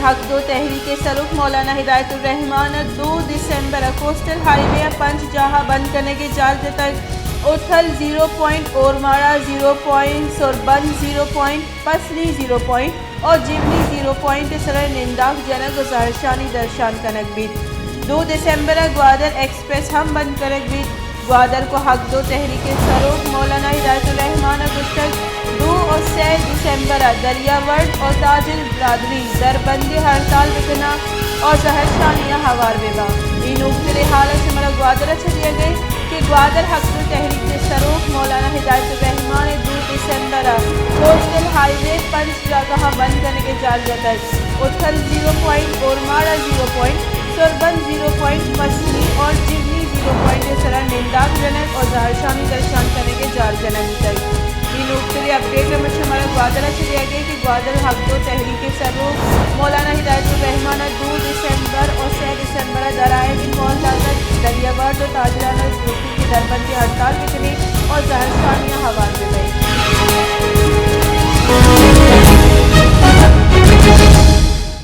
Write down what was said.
حق دو تحریک ءِ سروک مولانا ہدایت الرحمان ءَ دو دسمبر ءَ کوسٹل ہائی وے ءَ پنچ جاہ ءَ بند کنگ ءِ جال جتگ۔ Uthal zero point, Ormara zero point, Surband zero point, Pasni zero point اور جیونی زیرو پوائنٹ ءِ سرا ننداک جنگ ءُ زہرشانی درشان کنگ بیت۔ دو دسمبر ءَ گوادر ایکسپریس ہم بند کنگ بیت۔ گوادر کو حق دو تحریک ءِ سروک مولانا ہدایت الرحمان ءَ گوشتگ، دو اور سئے دسمبر ءَ دریا ورد اور تاجر برادری دربندی ہڑتال بکناں اور زہرشانی ءَ ہوار بباں۔ اے نوکتریں حال ءَ شمارا گوادر ءَ چہ دیگ ءَ کہ گوادر حق دو تحریک ءِ سروک مولانا ہدایت الرحمان ءَ دو دسمبر ءَ کوسٹل ہائی وے پنچ جاگہ ءَ بند کنگ ءِ جال جتگ۔ Uthal zero point, Ormara zero point, Surband zero point, Pasni اور جیونی زیرو پوائنٹ ءِ سرا ننداک جنگ اور زہرشانی درشان کنگ ءِ جال جنگ بیتگ۔ اے نوکتریں اپڈیٹ ءَ من شمارا گوادر ءَ چہ دیگ ءَ کہ گوادر حق دو تحریک ءِ سروک مولانا ہدایت الرحمان ءَ دو دسمبر اور سئے دسمبر ءَ درآیگیں کال داتگ، دریا ورد ءُ تاجران ءَ گوشتگ کہ دربندی ہڑتال بکنیں اور زہرشان